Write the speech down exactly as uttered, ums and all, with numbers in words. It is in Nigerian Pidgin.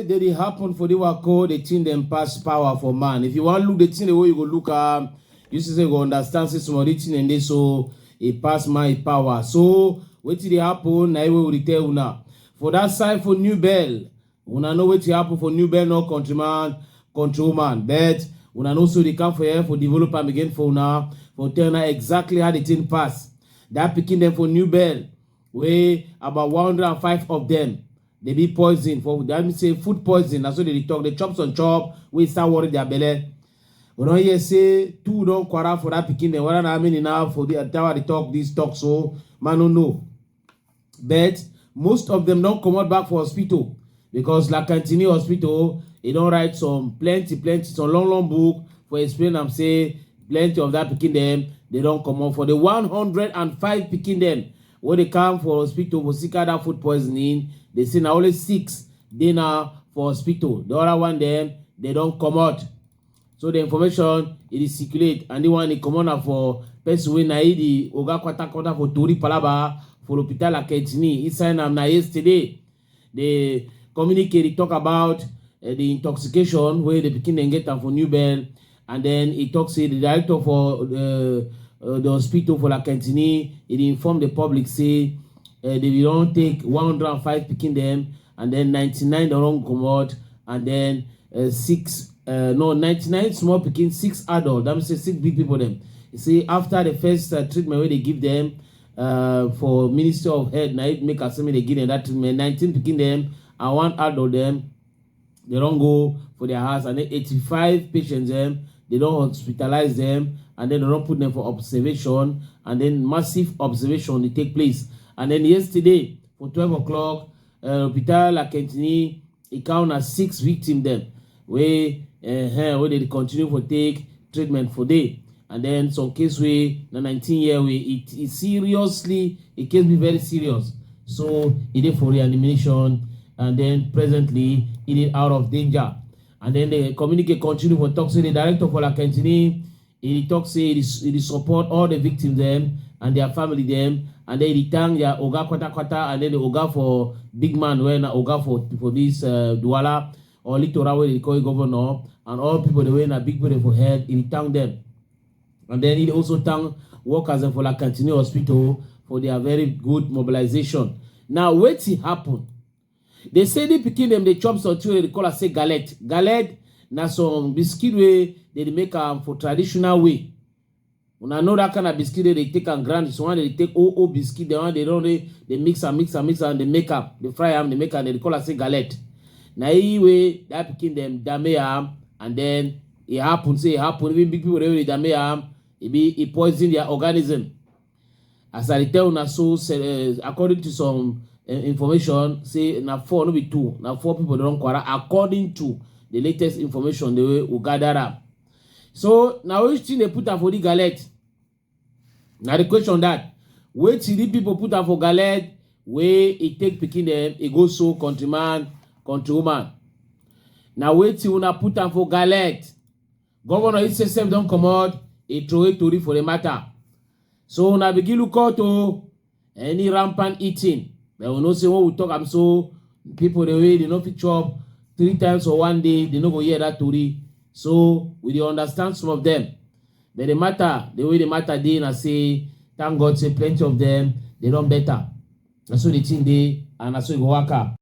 They dey happen for the wako, the thing dem pass power for man. If you wan look the thing the way you go look am, you see say you go understand say some of the thing dem dey so e pass my power. So wetin dey happen na e wey we dey tell una. For that side for New Bell, una know wetin happen for New Bell, no countryman, countrywoman. But una know so dey come for here for develop am again for una, for tell una exactly how the thing pass. That pikin dem for New Bell, wey about one hundred and five of them dey be poison for, that mean say food poison, na so they dey talk, they chop some chop wey start worry their belle. We don hear say two don quarrel for that pikin dem, whether na how many now for the tower dey talk this talk so, man no know. But most of them don comot back for hospital because La Cantini hospital e don write some plenty plenty some long long book for explain am say plenty of that pikin dem dey don comot. For the one hundred and five pikin dem wey dey come for hospital for sick that food poisoning, they say na only six dey now for hospital, the other one dem dey don comot. So the information e dey circulate and the one e comot na for person wey na e the oga kwata kwata for tori palaba for l'hôpital La Cantini. E sign am na yesterday. The communique dey talk about uh, the intoxication wey the pikin dem get am for New Bell, and then e talk say the director for uh, uh, the hospital for La Cantini e dey inform the public say uh, they don take one hundred and five pikin dem, and then ninety-nine don comot, and then uh, six uh, no, ninety-nine small pikin, six adult, that means say six big people dem. You see, after the first uh, treatment wey they give them uh, for Ministry of Health, na it make am say make they give them that treatment. Nineteen pikin dem and one adult dem, they don go for their house, and then eighty-five patients dem, they don hospitalize them, and then they don put them for observation, and then massive observation dey take place. And then yesterday for twelve o'clock, uh, Hospital La Cantini e count na six victim dem wey uh, wey dey continue for take treatment for day, and then some case wey na nineteen year wey it, it seriously e case be very serious, so e dey for reanimation, and then presently e dey out of danger. And then the communique continue for talk say the director for La Cantini e dey talk say e dey support all the victims dem and their family dem, and then e dey thank their oga kwata kwata, and then the oga for big man wey na oga for for this uh, Douala or Littoral wey dey call governor, and all people the way na big people for head, e dey thank them. And then e dey also thank workers dem for La Cantini hospital for their very good mobilization. Now wetin happen? They say the pikin dem dey chop something wey they call am say galette. Galette na some biscuit wey they dey make am for traditional way. Una know that kind of biscuit wey they take am grind, so one they take old old biscuit, the one they don dey they mix am mix am mix am, they make am, they fry am, they make am, they dey call am say galette. Na e wey that pikin dem dame am, and then e happen say e happen, even big people dey wey dey dame am, e be e poison their organism. As I dey tell una so, uh, according to some uh, information, say na four, no be two, na four people don quarrel. According to the latest information, the way we gather am. So now which thing they put am for the galette? Now the question that wetin the people put am for galette wey e take pikin dem e go so countryman, countrywoman. Now wetin una put am for galette? Governor Ise sef don comot e throway tori for the matter. So una begin look out o, any rampant eating. But we know say when we talk am so, people the way they no fit chop three times for one day, they no go hear that tori. So we dey understand some of them. But the matter, the way the matter dey na say, thank God say plenty of them they don better. Na so the thing dey and na so e go waka.